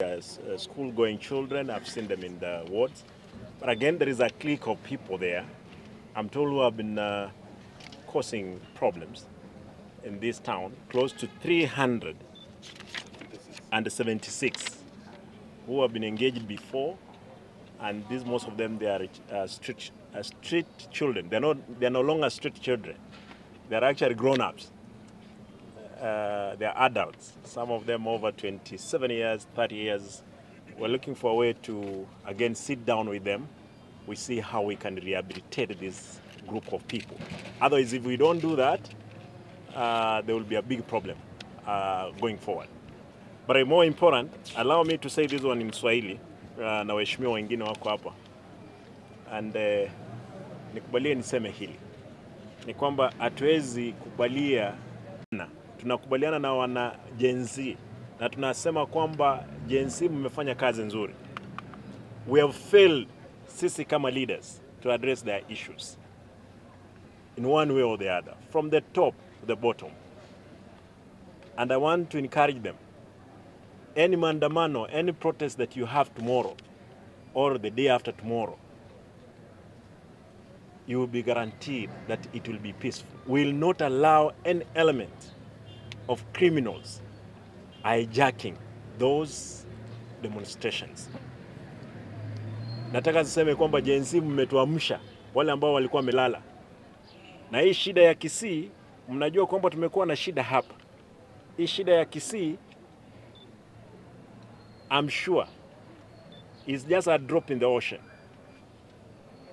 School-going children. I've seen them in the wards. But again, there is a clique of people there, I'm told, who have been causing problems in this town, close to 376 who have been engaged before, and these, most of them, they are street children. They're no longer street children. They're actually grown-ups. They're adults, some of them over 27 years, 30 years. We're looking for a way to, again, sit down with them. We see how we can rehabilitate this group of people. Otherwise, if we don't do that, there will be a big problem going forward. But more important, allow me to say this one in Swahili, na waheshimiwa wengine wako hapa and nikubalie niseme hili ni kwamba hatuwezi kubalia na tunakubaliana na wana Gen Z na tunasema kwamba Gen Z, mmefanya kazi nzuri. We have failed sisi kama leaders to address their issues in one way or the other, from the top to the bottom. And I want to encourage them. Any maandamano, any protest that you have tomorrow or the day after tomorrow, you will be guaranteed that it will be peaceful. We will not allow any element of criminals hijacking those demonstrations. Nataka niseme kwamba Gen Z, mmetuamsha wale ambao walikuwa wamelala. Na hii shida ya Kisii, mnajua kwamba tumekuwa na shida hapa. Hii shida ya Kisii, I'm sure, is just a drop in the ocean,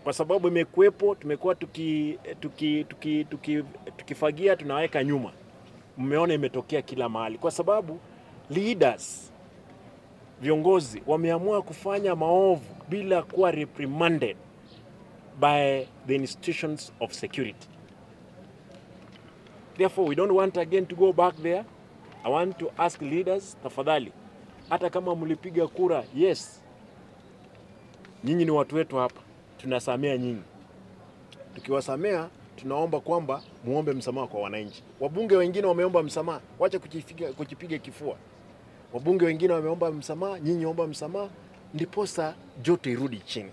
kwa sababu imekuwepo, tumekuwa tukifagia tunaweka nyuma. Mmeona imetokea kila mahali, kwa sababu leaders, viongozi wameamua kufanya maovu bila kuwa reprimanded by the institutions of security. Therefore, we don't want again to go back there. I want to ask leaders, tafadhali, hata kama mlipiga kura, yes, nyinyi ni watu wetu hapa, tunasamea nyinyi. Tukiwasamea, tunaomba kwamba muombe msamaha kwa wananchi. Wabunge wengine wameomba msamaha, wacha kujipiga kifua. Wabunge wengine wameomba msamaha, nyinyi omba msamaha, ndiposa joto irudi chini.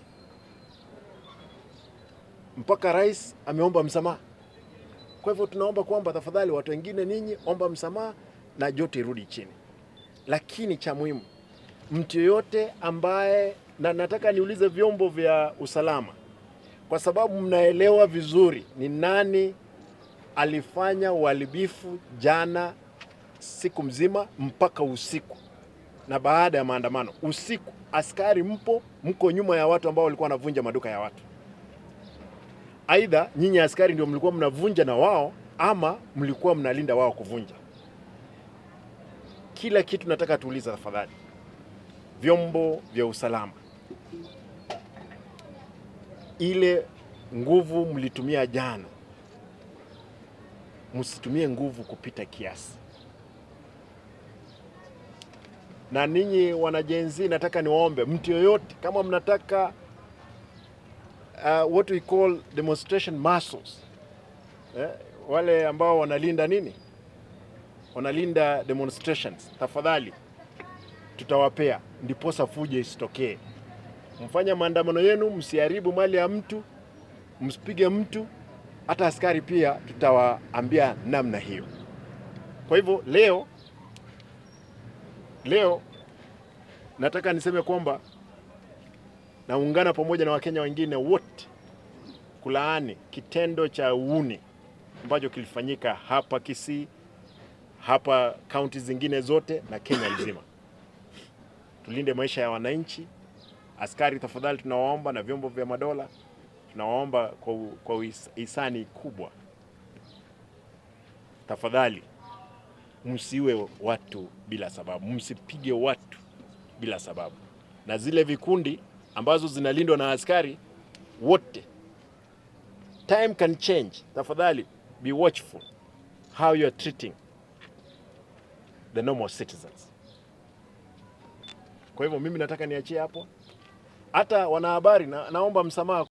Mpaka rais ameomba msamaha. Kwa hivyo tunaomba kwamba tafadhali, watu wengine ninyi omba msamaha na joto irudi chini. Lakini cha muhimu, mtu yoyote ambaye, na nataka niulize vyombo vya usalama, kwa sababu mnaelewa vizuri ni nani alifanya uharibifu jana siku mzima mpaka usiku na baada ya maandamano usiku, askari mpo, mko nyuma ya watu ambao walikuwa wanavunja maduka ya watu. Aidha nyinyi askari ndio mlikuwa mnavunja na wao, ama mlikuwa mnalinda wao kuvunja. Kila kitu nataka tuuliza, tafadhali, vyombo vya usalama, ile nguvu mlitumia jana, msitumie nguvu kupita kiasi. Na ninyi wana Gen Z, nataka niwaombe mtu yoyote, kama mnataka what we call demonstration muscles, wale ambao wanalinda nini, wanalinda demonstrations, tafadhali tutawapea, ndiposa fujo isitokee. Mfanye maandamano yenu, msiharibu mali ya mtu, msipige mtu, hata askari pia tutawaambia namna hiyo. Kwa hivyo leo nataka niseme kwamba naungana pamoja na Wakenya wengine wote kulaani kitendo cha uhuni ambacho kilifanyika hapa Kisii, hapa kaunti zingine zote na Kenya nzima. Tulinde maisha ya wananchi. Askari tafadhali, tunawaomba na vyombo vya madola tunawaomba kwa hisani kubwa, tafadhali msiue watu bila sababu, msipige watu bila sababu. Na zile vikundi ambazo zinalindwa na askari wote, time can change. Tafadhali be watchful how you are treating the normal citizens. Kwa hivyo mimi nataka niachie hapo. Hata wanahabari naomba msamaha.